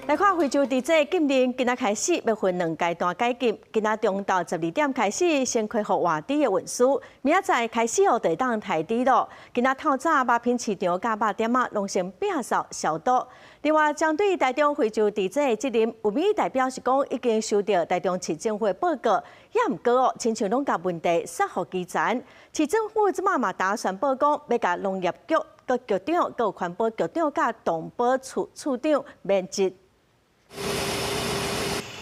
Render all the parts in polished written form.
來看非洲豬瘟禁令，今仔開始欲分兩階段解禁。今仔中晝12點開始，先恢復活豬的運輸，明仔載開始予就會當刣豬囉。今仔透早肉品市場佮肉店仔攏先摒掃消毒。另外，針對台中非洲豬瘟的責任，有民意代表是講已經收到台中市政府的報告，也毋過哦，親像攏共問題撒予基層。市政府這馬嘛打算報講，欲共農業局個局長、閣有環保局長佮動保處處長免職。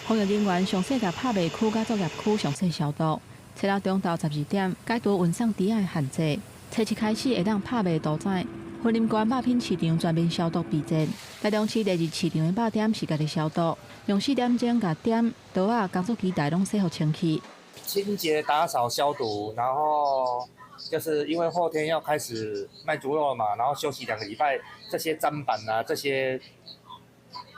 防疫人員詳細共拍賣區佮作業區詳細消毒。初六中晝12點解除運送豬仔的限制，初七開始會當拍賣屠宰。雲林縣肉品市場全面消毒備戰。台中市第二市場的肉店是家己消毒，用4點鐘共店、刀仔、工作機台攏洗予清氣。清潔、打掃、消毒，然後就是因為後天要開始賣豬肉嘛，然後休息2個禮拜，這些砧板啊，這些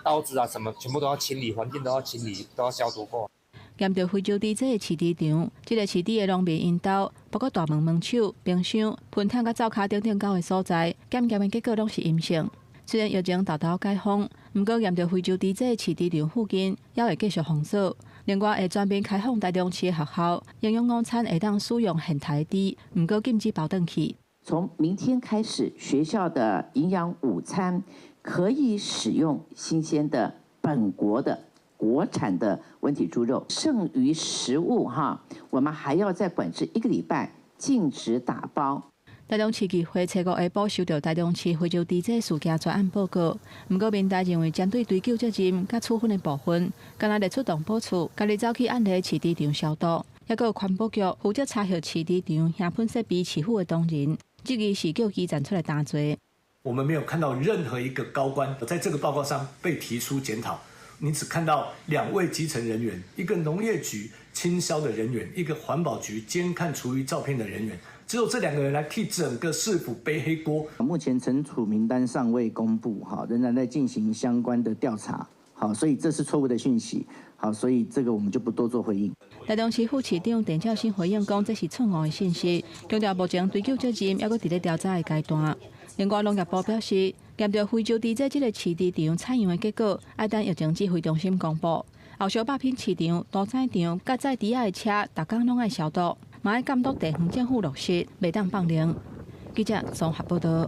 刀子啊，什麼全部都要清理，環境都要清理，都要消毒過。驗著非洲豬瘟的飼豬場，這個飼豬的農民𪜶兜，包括大門門手、冰箱、噴桶佮灶跤等等九个所在，檢驗的結果攏是陰性。雖然疫情沓沓解封，毋過驗著非洲豬瘟的飼豬場附近，猶會繼續封鎖。另外，會全面開放台中市的學校，營養午餐會當使用現刣的豬，毋過禁止包轉去。從明天開始，學校的營養午餐可以使用新鮮的本國的國產的溫體豬肉，剩餘食物哈，我們還要再管制一個禮拜，禁止打包。台中市議會初五下晡收到台中市非洲豬瘟事件專案報告，毋過民代認為針對追究責任佮處分的部分，敢若列出動保處，家己走去案例飼豬場消毒，抑閣有環保局負責查核飼豬場燃噴設備是否的當人，質疑是叫基層出來擔罪。我們沒有看到任何一個高官在這個報告上被提出檢討，你只看到兩位基層人員，一個農業局清消的人員，一個環保局監看廚餘照片的人員。只有這兩個人來替整個市府背黑鍋。目前懲處名單尚未公布，哈，仍然在進行相關的調查，好，所以這是錯誤的訊息，好，所以這個我們就不多做回應。台中市副市長鄧肇新回應講，這是錯誤的信息，強調目前追究責任猶閣佇咧調查的階段。另外，農業部表示，驗著非洲豬瘟這個飼豬場採樣的結果，愛等疫情指揮中心公布。後續肉品市場、屠宰場、佮載豬仔的車，逐工攏愛消毒。嘛愛監督地方政府落實，袂當放任。記者綜合報道。